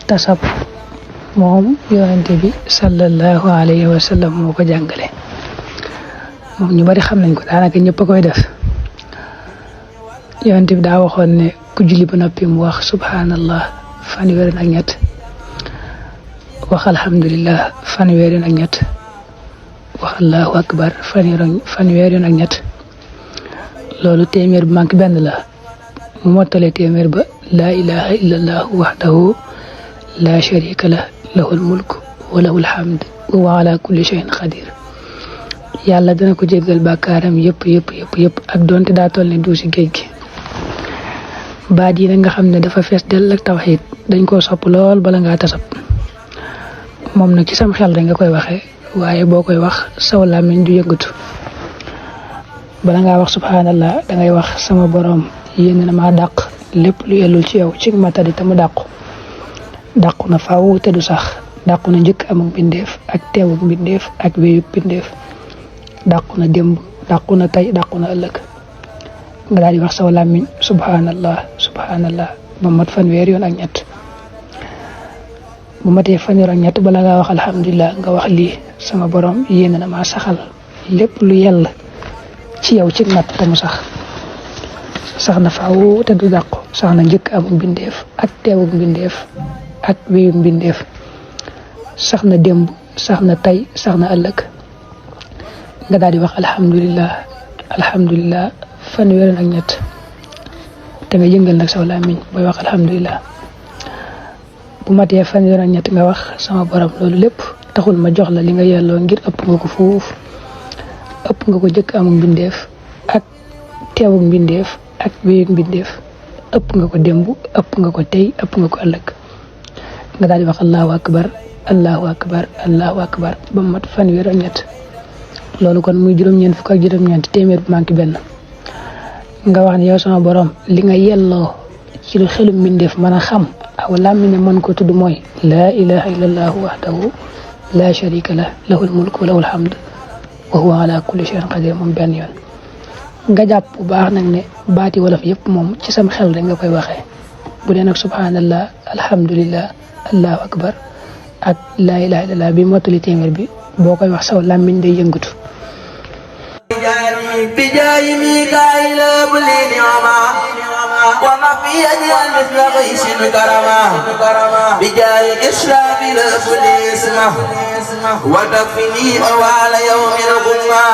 tasab moom yonente bi sallallahu alayhi wa sallam moo ko jàngale moom ñu bari xam nañ ko daanaka ñëpp a koy def yonente bi daa waxoon ne ku julli ba noppi mu wax subhanallah fanweeri ak ñett wax alhamdulillah fanweeri ak ñett wax allahu akbar fanweeri ak ñett loolu téeméer bu manqué benn la mu mottale téeméer ba laa ilaha illallah wahdahu la sharika lah lahul mulk wa lahul hamd wa huwa ala kulli shay'in qadir yàlla dana ko jéggal bàkkaaram yëpp ak doonte daa toll ne duusi géej gi baat yi nag nga xam ne dafa fees dell ak tawxiid dañ koo sopp lool bala ngaa tasab moom nag ci sam xel rek nga koy waxee waaye boo koy wax saw làmmiñ du yëngatu bala ngaa wax subhanallah dangay wax sama borom yéen na maa dàq lépp lu yellul ci yow ci matadi te mu dàqu na faaw te du sax dàqu na njëkk amuk mbindeef ak teewuk mbindeef ak wéyuk mbindeef dàqu na démb dàqu na tey dàqu na ëllëg nga daal di wax saw làmmiñ subhanallah ba mat fanweer yoon ak ñett bu matee fanweer ak ñett bala ngaa wax alhamdulillah nga wax lii sama borom yéen na maa saxal lépp lu yell ci yow ci mat te mu sax na faaw te du dàqu sax na njëkk amuk mbindeef ak teewuk mbindeef ak wéyuk mbindeef sax na démb sax na tey sax na ëllëg nga daal di wax alhamdulillah fanweer ak ñett te nga yëngal nag saw làmmiñ booy wax alhamdulillah bu matee fanweer ak ñett nga wax sama borom loolu lépp taxul ma jox la li nga yelloo ngir ëpp nga ko fuuf ëpp nga ko jëkk amuk mbindeef ak teewuk mbindeef ak wéyuk mbindeef ëpp nga ko démb ëpp nga ko tey ëpp nga ko ëllëg nga daal di wax allahu akbar ba mat fanweer ak ñett loolu kon muy juróom-ñeent fukk ak juróom-ñeent téeméer bu manqué benn nga wax ne yow sama borom li nga yelloo ci lu xelum mbindeef mën a xam aw làmmiñ mën ko tudd mooy laa ilaha illallah wahdahu la sharika lah lahul mulk wa lahul hamd wa huwa ala kulli shay'in qadir moom benn yoon nga jàpp bu baax nag ne baati wolof yëpp moom ci sam xel rek nga koy waxee bu dee nag subhanallah alhamdulillah allahu akbar ak laa ilaha illallah bi mottali téeméer bi boo koy wax saw làmmiñ day yëngatu بجاي ميكائيل بلين عما ونفي أجيال مثل غيث كرما بجاي إسرافيل بلين اسمه وتكفني أوال يوم القمة